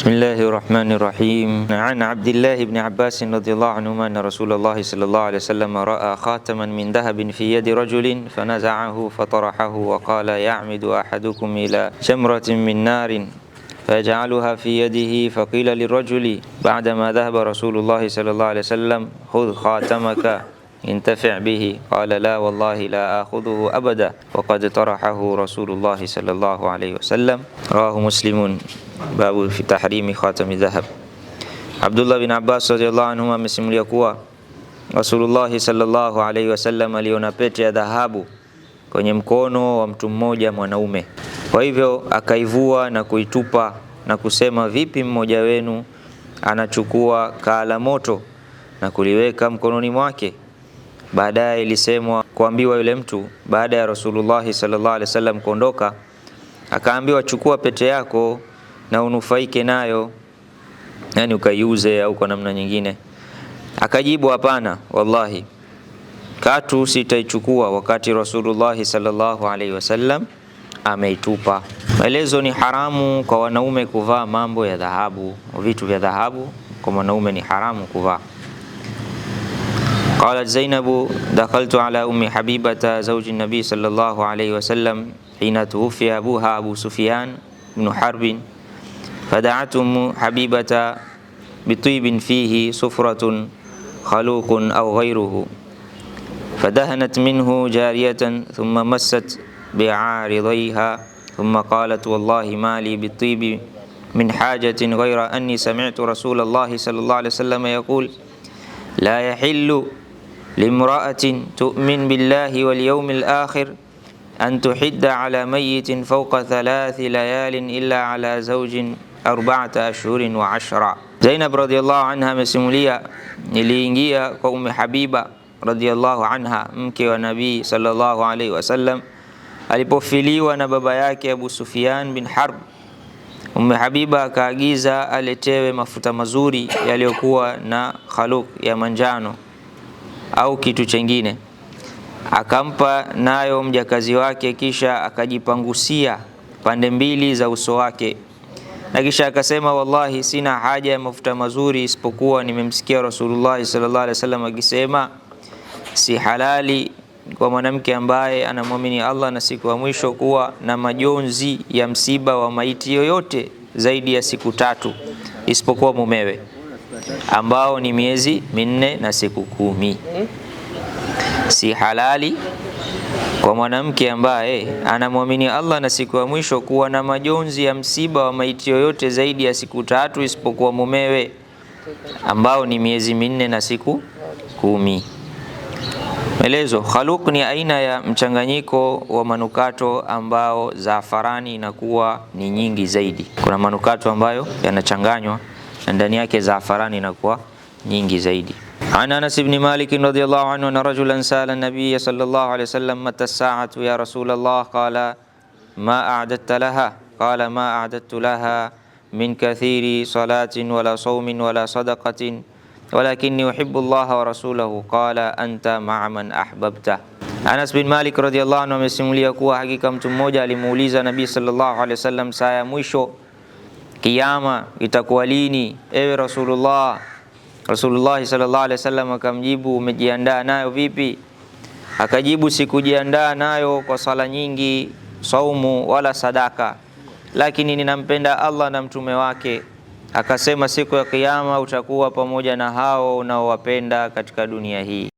بسم الله الرحمن الرحيم. عن عبد الله بن عباس رضي الله عنهما أن رسول الله صلى الله عليه وسلم رأى خاتما من ذهب في يد رجل فنزعه فطرحه وقال: يعمد أحدكم إلى جمرة من نار فيجعلها في يده. فقيل للرجل بعدما ذهب رسول الله صلى الله عليه وسلم: خذ خاتمك انتفع به. قال: لا والله لا آخذه أبدا وقد طرحه رسول الله صلى الله عليه وسلم. رواه مسلم. Babu fi tahrimi khatami dhahab. Abdullah bin Abbas radhiyallahu anhu amesimulia kuwa Rasulullah sallallahu alaihi wasallam aliona pete ya dhahabu kwenye mkono wa mtu mmoja mwanaume. Kwa hivyo akaivua na kuitupa na kusema, vipi mmoja wenu anachukua kaa la moto na kuliweka mkononi mwake? Baadaye ilisemwa kuambiwa yule mtu baada ya Rasulullah sallallahu alaihi wasallam kuondoka, akaambiwa, chukua pete yako na unufaike nayo, yani ukaiuze au kwa namna nyingine. Akajibu, hapana, wallahi katu sitaichukua wakati Rasulullah sallallahu alaihi wasallam ameitupa. Maelezo: ni haramu kwa wanaume kuvaa mambo ya dhahabu, vitu vya dhahabu kwa mwanaume ni haramu kuvaa. Qalat Zainabu dakhaltu ala ummi Habibata zawji nabii sallallahu alaihi wasallam hina tuwfiya abuha Abu Sufyan ibn Harbin fadaat ummu Habibata bitibin fihi sufratun khaluqun au ghayruhu fadahanat minhu jariyatan thumma massat bi'aridaiha thumma qalat wallahi ma li bitibi min hajatin ghayra anni sami'tu rasulallahi sallallahu alayhi wasallam yaqul la yahillu limra'atin tu'min billahi wal yawmil akhir an tuhidda ala mayyitin fawqa thalathi layalin illa ala zawjin arba'ata ashhurin wa ashra. Zainab radhiyallahu anha amesimulia, niliingia kwa Ummi Habiba radhiyallahu anha, mke wa Nabii sallallahu alaihi wasallam, alipofiliwa na baba yake Abu Sufyan bin Harb. Ummi Habiba akaagiza aletewe mafuta mazuri yaliyokuwa na khaluk ya manjano au kitu chengine, akampa nayo mjakazi wake, kisha akajipangusia pande mbili za uso wake na kisha akasema, wallahi sina haja ya mafuta mazuri isipokuwa nimemsikia Rasulullah sallallahu alaihi wasallam akisema, si halali kwa mwanamke ambaye anamwamini Allah na siku ya mwisho kuwa na majonzi ya msiba wa maiti yoyote zaidi ya siku 3 isipokuwa mumewe, ambao ni miezi 4 na siku 10. Si halali kwa mwanamke ambaye anamwamini Allah na siku ya mwisho kuwa na majonzi ya msiba wa maiti yoyote zaidi ya siku 3 isipokuwa mumewe, ambao ni miezi 4 na siku 10. Maelezo: khaluq ni aina ya mchanganyiko wa manukato ambao zafarani inakuwa ni nyingi zaidi. Kuna manukato ambayo yanachanganywa na ndani yake zafarani inakuwa nyingi zaidi. An Anas ibn Malik radhiyallahu anhu anna rajulan sala an-nabiy sallallahu alayhi wasallam mata as-sa'atu ya Rasulullah, qala ma a'dadta laha, qala ma a'dadtu laha min kathiri salatin wala sawmin wala sadaqatin walakinni uhibbu Allah wa rasulahu, qala anta ma'a man ahbabta. Anas bin Malik radhiyallahu anhu amesimulia kuwa hakika mtu mmoja alimuuliza Nabii sallallahu alayhi wasallam, saa ya mwisho kiyama itakuwa lini, ewe Rasulullah? Rasulullah sallallahu alaihi wasallam akamjibu, umejiandaa nayo vipi? Akajibu, sikujiandaa nayo kwa sala nyingi, saumu wala sadaka, lakini ninampenda Allah na mtume wake. Akasema, siku ya kiyama utakuwa pamoja na hao unaowapenda katika dunia hii.